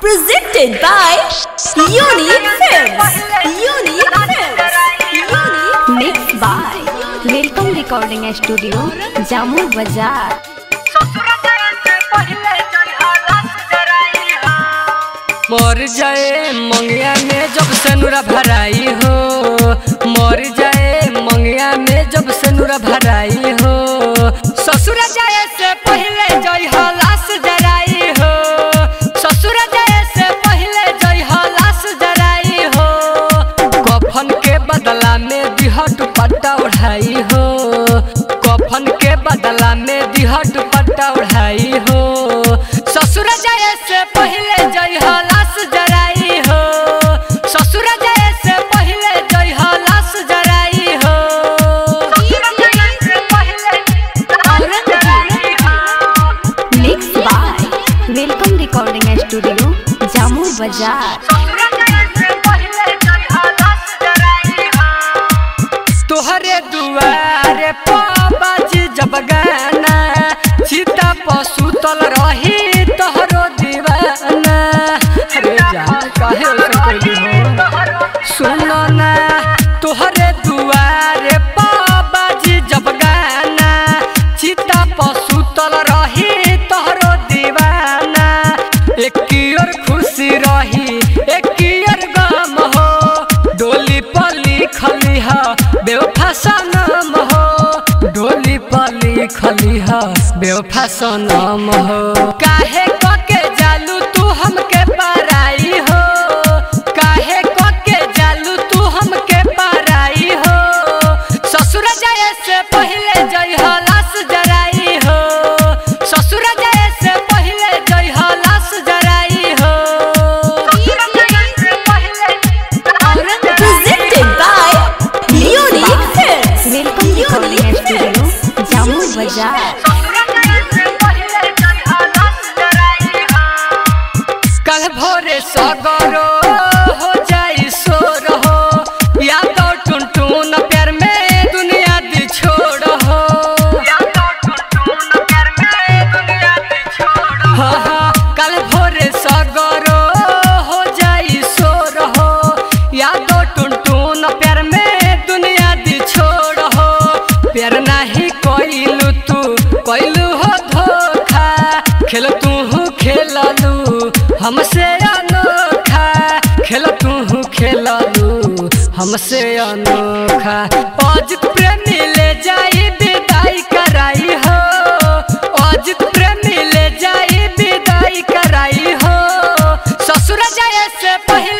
Presented by Unique Films. Unique Films. Unique. Mix by welcome recording studio Jamu Bazar. मर जाए मंगिया में जब सेनुरा भराई हो, मर जाए मंगिया में जब सेनुरा भराई हो। ससुर जाए से पहले जई लाश जराई हो, ससुर जाए से पहले जई लाश जराई हो। कफन के बदला में दिह दुपट्टा ओढ़ाई हो, कफन के बदला में दिह दुपट्टा ओढ़ाई हो। ससुर जाए से पहले जई लाश जराई हो, ससुर जाए से पहले जई लाश जराई हो। Mix by welcome recording studio Jamu Bazar. तोहरे दुआरे बाजी जब गाना, सीता पशु तल रही तोहरो दीवाना। अरे जान काहे ऐसे कैली हो, सुनो ना। तोहरे दुआरे बाजी जब गाना, सीता पशु तल रही तोहरो दीवाना। एक और खुशी रही एक और गम हो, डोली पर लिखली है बेवफा सनम हो, डोली पर लिखली है बेवफा सनम हो। काहे कके जालू तू हमके पराई हो, काहे कके जालू तू हमके पराई हो। ससुर जाए से पहले जई लाश जराई हो, ससुर जाए से पहले जई लाश जराई हो। Presented by Unique Films. Welcome recording Unique studio Films. Jamu Bazar. कल भोरे सगरो हो जाई शोर हो, यादव टुनटुन प्यार में दुनिया दी छोड़ हो। हाँ हाँ, कल भोरे सगरो हो जाई शोर हो, यादव टुनटुन प्यार में दुनिया दी छोड़ हो। प्यार नाही कोइलू तू कोइलू हो धोखा, खेल तू खेललू हमसे अनोखा, खेल तू खेललू हमसे अनोखा। अजित प्रेमी ले जाई विदाई कराई हो, अजित प्रेमी ले जाई विदाई कराई हो। ससुर जाए से पहले